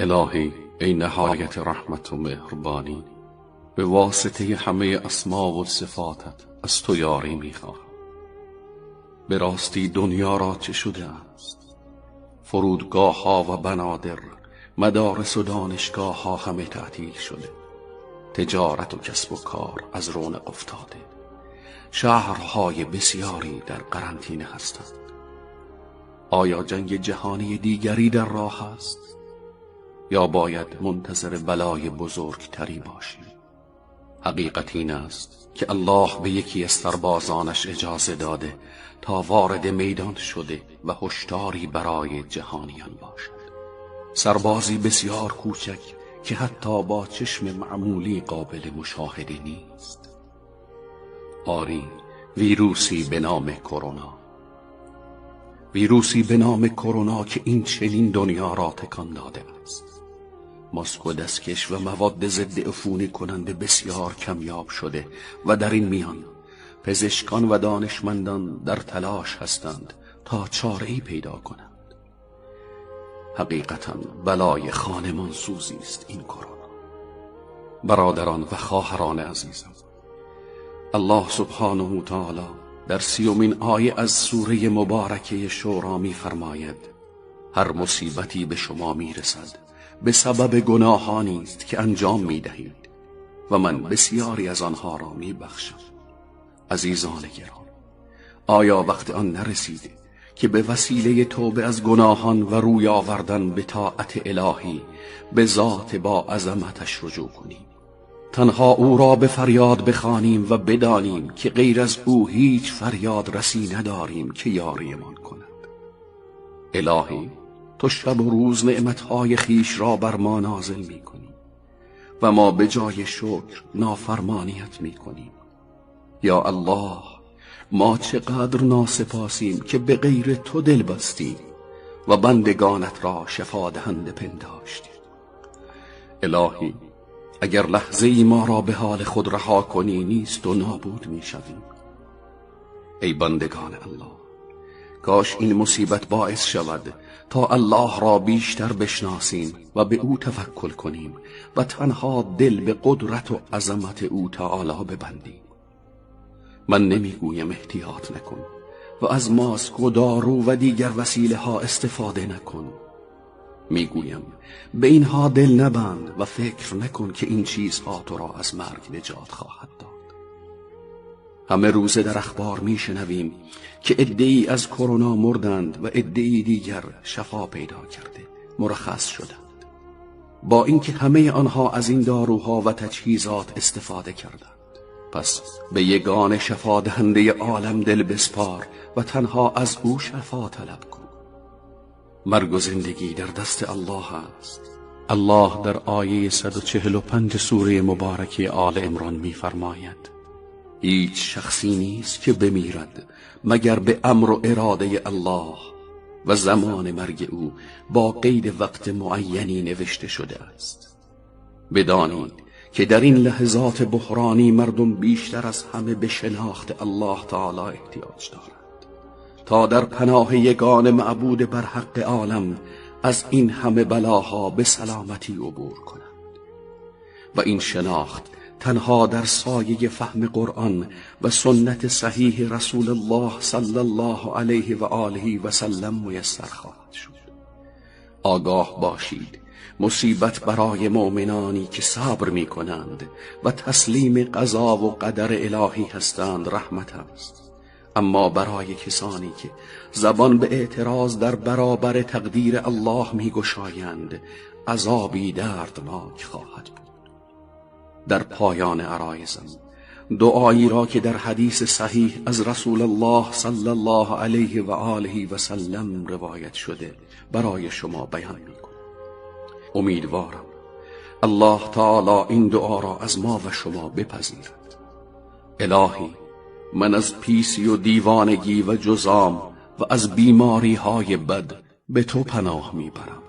الهی ای نهایت رحمت و مهربانی، به واسطه همه اسما و صفاتت از تو یاری میخواهم. به راستی دنیا را چه شده است؟ فرودگاه ها و بنادر، مدارس و دانشگاه ها همه تعطیل شده. تجارت و کسب و کار از رونق افتاده. شهرهای بسیاری در قرنطینه هستند. آیا جنگ جهانی دیگری در راه است؟ یا باید منتظر بلای بزرگتری باشیم؟ حقیقت این است که الله به یکی از سربازانش اجازه داده تا وارد میدان شده و هشداری برای جهانیان باشد. سربازی بسیار کوچک که حتی با چشم معمولی قابل مشاهده نیست. آری، ویروسی به نام کرونا. ویروسی به نام کرونا که این چنین دنیا را تکان داده است. ماسک و دستکش و مواد ضد عفونی کننده بسیار کمیاب شده و در این میان پزشکان و دانشمندان در تلاش هستند تا چاره‌ای پیدا کنند. حقیقتاً بلای خانمان سوزی است این کرونا. برادران و خواهران عزیزم، الله سبحانه تعالی در 30مین آیه از سوره مبارکه شورا می فرماید: هر مصیبتی به شما می رسد به سبب گناهانی است که انجام می دهید و من بسیاری از آنها را می بخشم. عزیزان گرامی، آیا وقت آن نرسیده که به وسیله توبه از گناهان و روی آوردن به طاعت الهی به ذات با عظمتش رجوع کنیم؟ تنها او را به فریاد بخوانیم و بدانیم که غیر از او هیچ فریاد رسی نداریم که یاریمان کند. الهی، تو شب و روز نعمتهای خیش را بر ما نازل می کنی و ما به جای شکر نافرمانیت می کنیم. یا الله، ما چقدر ناسپاسیم که به غیر تو دل بستیم و بندگانت را شفا دهنده پنداشتیم. الهی، اگر لحظه ای ما را به حال خود رها کنی نیست و نابود می شویم. ای بندگان الله، کاش این مصیبت باعث شود تا الله را بیشتر بشناسیم و به او توکل کنیم و تنها دل به قدرت و عظمت او تعالی ببندیم. من نمیگویم احتیاط نکن و از ماسک و دارو و دیگر وسیله ها استفاده نکن. میگویم به اینها دل نبند و فکر نکن که این چیزها تو را از مرگ نجات خواهد داد. همه روزه در اخبار میشنویم که عده‌ای از کرونا مردند و عده‌ای دیگر شفا پیدا کرده مرخص شدند، با اینکه همه آنها از این داروها و تجهیزات استفاده کردند. پس به یگان شفا دهنده عالم دل بسپار و تنها از او شفا طلب کن. مرگ و زندگی در دست الله است. الله در آیه 145 سوره مبارکه آل عمران می‌فرماید: هیچ شخصی نیست که بمیرد مگر به امر و اراده الله و زمان مرگ او با قید وقت معینی نوشته شده است. بدانید که در این لحظات بحرانی مردم بیشتر از همه به شناخت الله تعالی احتیاج دارند تا در پناه یگان معبود بر حق عالم از این همه بلاها به سلامتی عبور کنند. و این شناخت تنها در سایه فهم قرآن و سنت صحیح رسول الله صلی الله علیه و آله و سلم میسر خواهد شد. آگاه باشید مصیبت برای مؤمنانی که صبر می کنند و تسلیم قضا و قدر الهی هستند رحمت است، اما برای کسانی که زبان به اعتراض در برابر تقدیر الله می گشایند عذابی دردناک خواهد بود. در پایان عرایزم دعایی را که در حدیث صحیح از رسول الله صلی الله علیه و آله و سلم روایت شده برای شما بیان می کنم. امیدوارم الله تعالی این دعا را از ما و شما بپذیرد. الهی، من از پیسی و دیوانگی و جزام و از بیماری های بد به تو پناه می برم.